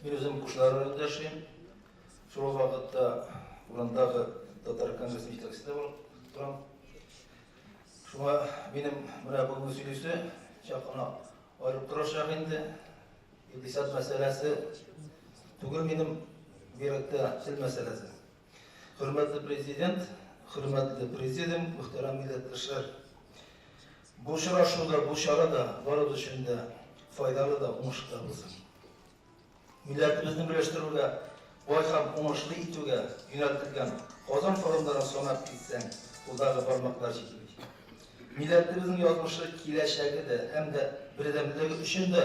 Мин үзем Кушнар районында яшим. Шул ук вакытта урындагы татар конгрессы җитәкчесе дә булып торам. Шуңа минем менә бүгенге сөйлисе чак кына аерып торачак инде. Икътисад мәсьәләсе түгел минем бигрәк тә тел мәсьәләсе. Хөрмәтле президент, хөрмәтле президиум, мөхтәрәм милләттәшләр. Бу очрашу да, бу чара да барыбыз өчен дә файдалы да, уңышлы да булсын. Милләтебезне берләштерүгә, бай һәм уңышлы итүгә юнәлтелгән Казан форумнарын санап китсәң, кулдагы бармаклар җитми. Милләтебезнең язмышы, киләчәге дә һәм дә бердәмлеге өчен дә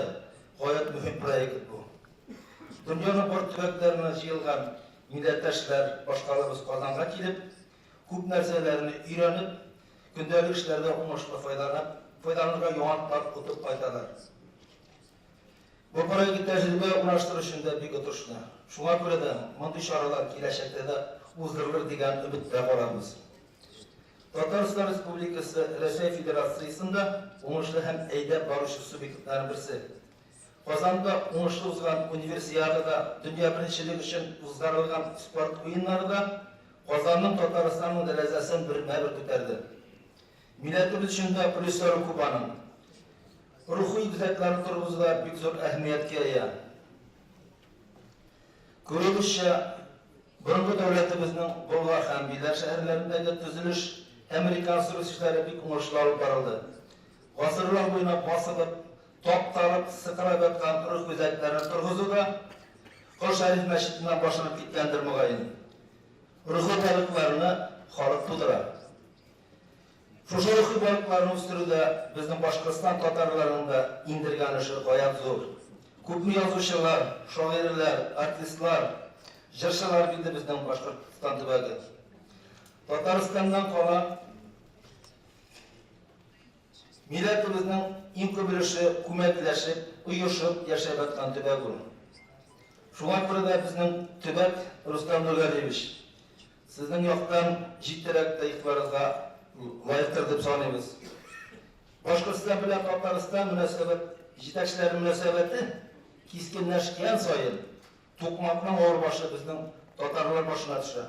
гаять мөһим проект бу. Дөньяның бар төбәкләреннән җыелган милләттәшләр башкалабыз Казанга килеп, күп нәрсәләрне өйрәнеп, көндәлек эшләрдә уңышлы файдаланып, файдаланырга яңалыклар отып кайталар. Бу проект тәҗрибә урнаштыру өчен дә бик отышлы. Шуңа күрә дә мондый чаралар киләчәктә дә уздырылыр дигән өметтә калабыз. Татарстан Республикасы Рәсәй Федерациясендә уңышлы һәм әйдәп баручы субъектларның берсе. Казанда уңышлы узган Универсиада да, дөнья беренчелеге өчен узгарылган спорт уеннары да Казанның, Татарстанның дәрәҗәсен бермә-бер күтәрде. Милләтебез өчен дә плюслары күп аның. Рухи үзәкләрне торгызу да бик зур әһәмияткә ия. Күрүебезчә, борынгы дәүләтебезнең Болгар һәм Биләр шәһәрләрендәге төзелеш һәм реконструкция эшләре бик уңышлы алып барылды. Гасырлар буена басылып, тапталып, сыкрап яткан рух үзәкләрне торгызу да Кол Шәриф мәчетеннән башланып киткәндер, мөгаен. Рухи байлыкларны халык тудыра. Шушы рухи байлыкларны үстерүдә безнең Башкортстан татарларының да иңдергән өлеше гаять зур. Күпме язучылар, шагыйрьләр, артистлар, җырчылар бирде безнең Башкортстан төбәге. Татарстаннан кала милләтебезнең иң күп өлеше күмәкләшеп, оешып яшәп яткан төбәк ул. Шуңа күрә дә безнең төбәк, Рөстәм Нургалиевич, Сезнең яктан җитдирәк тә игътибарыгызга лаектыр дип саныйбыз. Башкортстан белән Татарстан мөнәсәбәт җитәкчеләре мөнәсәбәте кискенләшкән саен тукмакның авыр башы безнең татарлар башына төшә.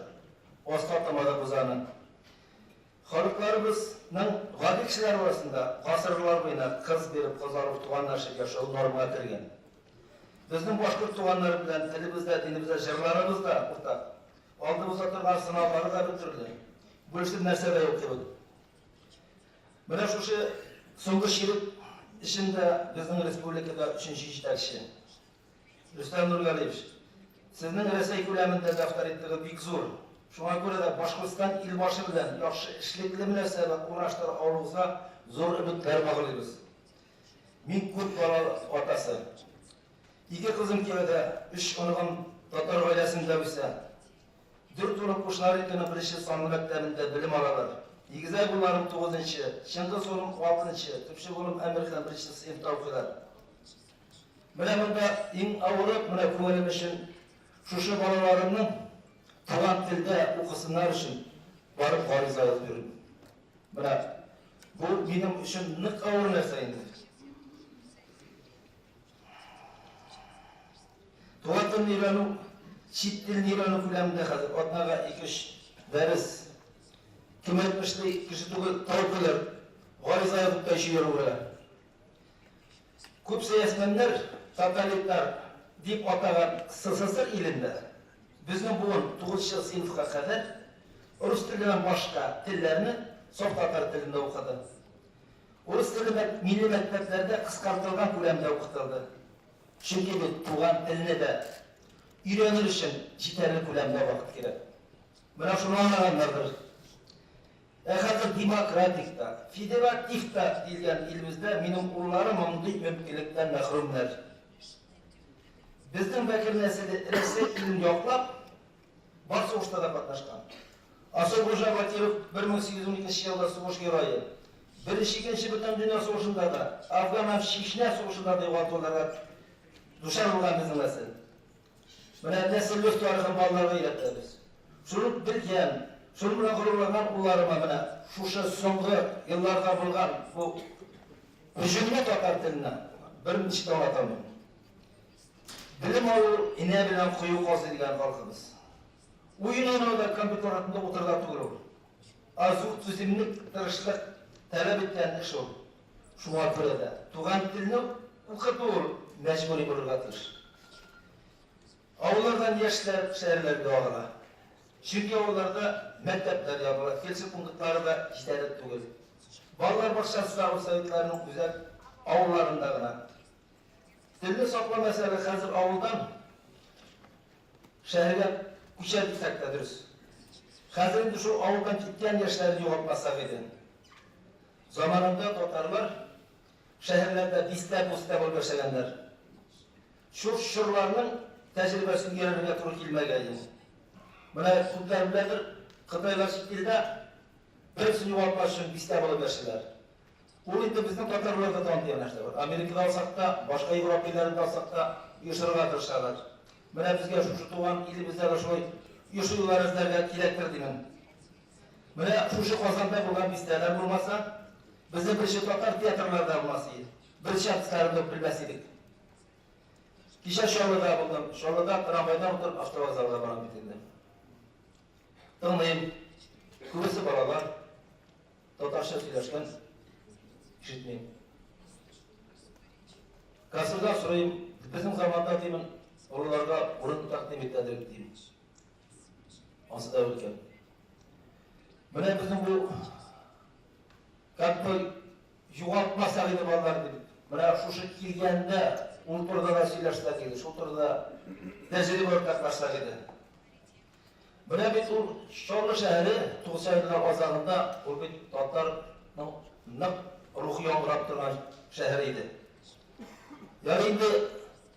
Аска томадык без аны. Халыкларыбызның гади кешеләре арасында гасырлар буена кыз биреп, кыз алып туганлашып яшәү нормага кергән. Безнең башкорт туганнары белән телебез дә, динебез дә, җырларыбыз да уртак. Алдыбызда торган сынаулары да бер төрле. Бүлешер нәрсә дә юк кебек. Менә шушы соңгы чирек эчендә безнең республикада өченче җитәкче. Рөстәм Нургалиевич, сезнең Рәсәй күләмендә дә авторитетыгыз бик зур. Шуңа күрә дә Башкортстан илбашы белән яхшы эшлекле мөнәсәбәт урнаштыра алуыгызга зур өметләр баглыйбыз. Мин күп балалы атасы. Ике кызым кияүдә, өч оныгым татар гаиләсендә үсә. Дүрт улым Кушнаренконың беренче санлы мәктәбендә белем алалар. Игезәк улларым тугызынчы, Чыңгыз улым алтынчы, төпчек улым Әмирхан беренче сыйныфта укыйлар. Менә монда иң авыры, менә күңелем өчен шушы балаларымның туган телдә укысыннар өчен барып гариза язып йөрим. Менә бу минем өчен нык авыр нәрсә инде. Туган телне өйрәнү, чит телне өйрәнү күләмендә хәзер атнага ике-өч дәрес. Кем әйтмешли, кеше түгел, тау көлер. Гариза язып та җибәрүгә. Күп сәясмәннәр тоталитар дип атаган СССР илендә безнең буын тугызынчы сыйныфка кадәр рус теленнән башка телләрне саф татар телендә укыды. Урыс теле милли мәктәпләрдә кыскартылган күләмдә укытылды. Чөнки бит туган телне дә өйрәнер өчен җитәрлек күләмдә вакыт кирәк. Менә шуны аңлаганнардыр. Ә хәзер демократик та, федератив та диелгән илебездә минем улларым мондый мөмкинлектән мәхрүмнәр. Безнең Бәкер нәселе Рәсәй илен яклап, бар сугышта да катнашкан. Асылгужа Батиров 1812 елда сугыш герое. Беренче-икенче бөтендөнья сугышында да, Афган һәм Чечня сугышында да югалтуларга дучар булган безнең нәсел. Менә нәселлек тарихын балаларга өйрәтәбез. Шуны белгән, шуның белән горурланган улларыма менә шушы соңгы елларда булган бу һөҗүмне татар теленә берничек тә аңлата алмыйм. Белем алу инә белән кою казый дигән халкыбыз. Уен уйнау да компьютер артында утыру да түгел ул. Ә зур түземлек, тырышлык таләп иткән эш ул. Шуңа күрә дә туган телне укыту ул мәҗбүри булырга тиеш. Авыллардан яшьләр шәһәрләргә агыла. Чөнки авылларда мәктәпләр ябыла, фельдшер пунктлары да җитәрлек түгел. Балалар бакчасы да авыл советларының үзәк авылларында гына. Телне саклау мәсьәлә хәзер авылдан шәһәргә күчә дисәк тә дөрес. Хәзер инде шул авылдан киткән яшьләрне югалтмасак иде. Заманында татарлар шәһәрләрдә бистә-бустә булып яшәгәннәр. Шул чорларның тәҗрибәсен өйрәнергә туры килмәгәе. Менә күпләр беләдер, кытайлар чит илдә берсен югалтмас өчен бистә булып яшиләр. Ул инде безнең татарларда да андый нәрсә бар. Америкада алсак та, башка Европа илләрендә алсак та, оешырга тырышалар. Менә безгә шушы туган илебездә дә шулай оешу юллары эзләргә кирәктер димен. Менә шушы Казанда булган бистәләр булмаса, безнең беренче татар театрлары да булмас иде. Беренче артистларны да белмәс идек. Кичә Чаллыда булдым. Чаллыда трамвайдан утырып автовокзалга барам бит инде. Тыңлыйм. Күбесе балалар. Татарча сөйләшкән ишетмим. Кассирдан сорыйм, безнең заманда димен, олыларга урын тәкъдим итәдек дим. Ансы да икән. Менә безнең бу как бы югалтмасак иде балалар дип. Менә шушы килгәндә ул турыда да сөйләшсәк иде, шул турыда тәҗрибә уртаклашсак иде. Менә бит ул Чаллы шәһәре 90 еллар азагында ул бит татарның нык рухы яңгырап торган шәһәр иде. Ярый инде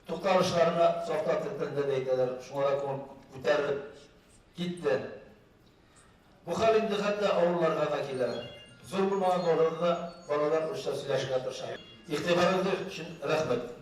тукталышларына саф татар телендә дә әйтәләр, шуңа да күңел күтәрелеп китте. Бу хәл инде хәтта авылларга да килә. Зур булмаган авылларда да балалар русча сөйләшергә тырыша. Игътибарыгыз өчен рәхмәт.